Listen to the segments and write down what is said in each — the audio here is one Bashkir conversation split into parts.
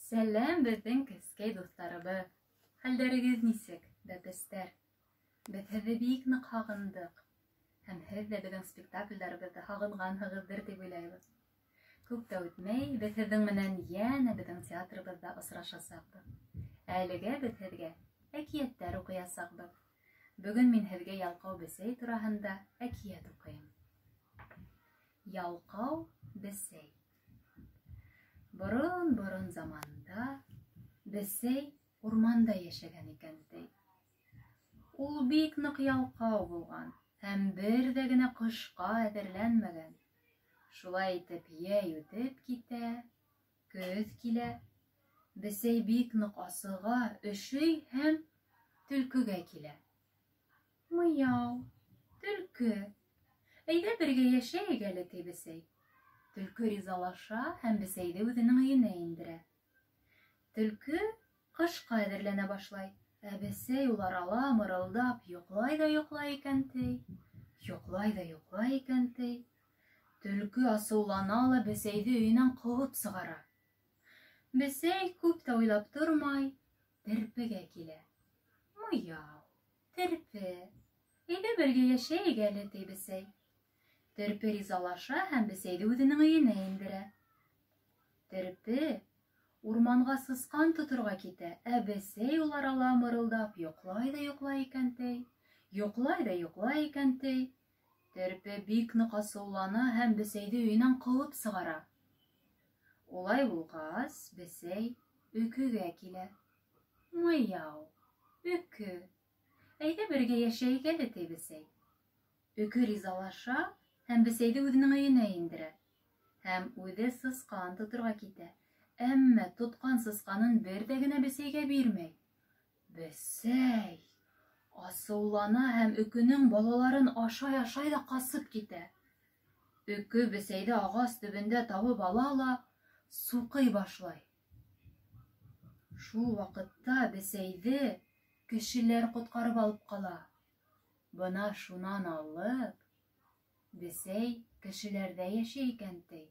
Сәләм, беҙҙең кескәй дуҫтарыбыҙ! Хәлдәрегеҙ нисек, бәпестәр? Беҙ һеҙҙе бик ныҡ һағындыҡ. Һәм һеҙ ҙә беҙҙең спектаклдәребеҙҙе һағынғанһығыҙҙыр тип уйлайбыҙ. Күп тә үтмәй, беҙ һеҙҙең менән йәнә беҙҙең театрыбыҙҙа осрашасаҡбыҙ. Әлегә беҙ һеҙгә әкиәттәр уҡыясаҡбыҙ. Бөгөн мин һеҙгә ялҡау бесәй тураһында әкиәт уҡыйым. Ялҡау бесәй. Борон-борон заманда бесәй урманда йәшәгән икән, ти. Ул бик ныҡ ялҡау булған һәм бер ҙә генә ҡышҡа әҙерләнмәгән. Шулай итеп, йәй үтеп китә, көҙ килә. Бесәй бик ныҡ асыға, өшөй һәм төлкөгә килә. Мыяу, төлкө, әйҙә бергә йәшәйек әле, ти бесәй. Төлкө ризалаша һәм бесәйҙе үҙенең өйөнә индерә. Төлкө ҡышҡа әҙерләнә башлай, ә бесәй ул арала мырылдап йоҡлай ҙа йоҡлай икән, ти. Йоҡлай ҙа йоҡлай икән, ти. Төлкө асыулана ла бесәйҙе өйөнән ҡыуып сығара. Бесәй күп тә уйлап тормай, терпегә килә. Мыяу, терпе, әйҙә бергә йәшәйек әле, ти бесәй. Терпе ризалаша һәм бесәйҙе үҙенең өйөнә индерә. Терпе урманға сысҡан тоторға китә, ә бесәй ул арала мырылдап йоҡлай ҙа йоҡлай икән, ти. Йоҡлай ҙа йоҡлай икән, ти. Терпе бик ныҡ асыулана һәм бесәйҙе өйөнән ҡыуып сығара. Улай булғас, бесәй өкөгә килә. Мыяу, өкө, әйҙә бергә йәшәйек әле, ти бесәй. Өкө ризалаша һәм бесәйҙе үҙенең өйөнә индерә. Һәм үҙе сысҡан тоторға китә. Әммә тотҡан сысҡанын бер ҙә генә бесәйгә бирмәй. Бесәй асыулана һәм өкөнөң балаларын ашай-ашай ҙа ҡасып китә. Өкө бесәйҙе ағас төбөндә табып ала ла суҡый башлай. Шул ваҡытта бесәйҙе кешеләр ҡотҡарып алып ҡала. Бына шунан алып, бесәй кешеләрҙә йәшәй икән, ти,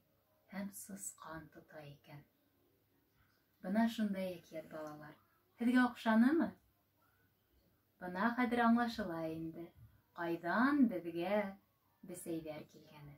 һәм сысҡан тота икән. Бына шундай әкиәт, балалар. Һеҙгә оҡшанымы? Бына хәҙер аңлашыла инде, ҡайҙан беҙгә бесәйҙәр килгәне.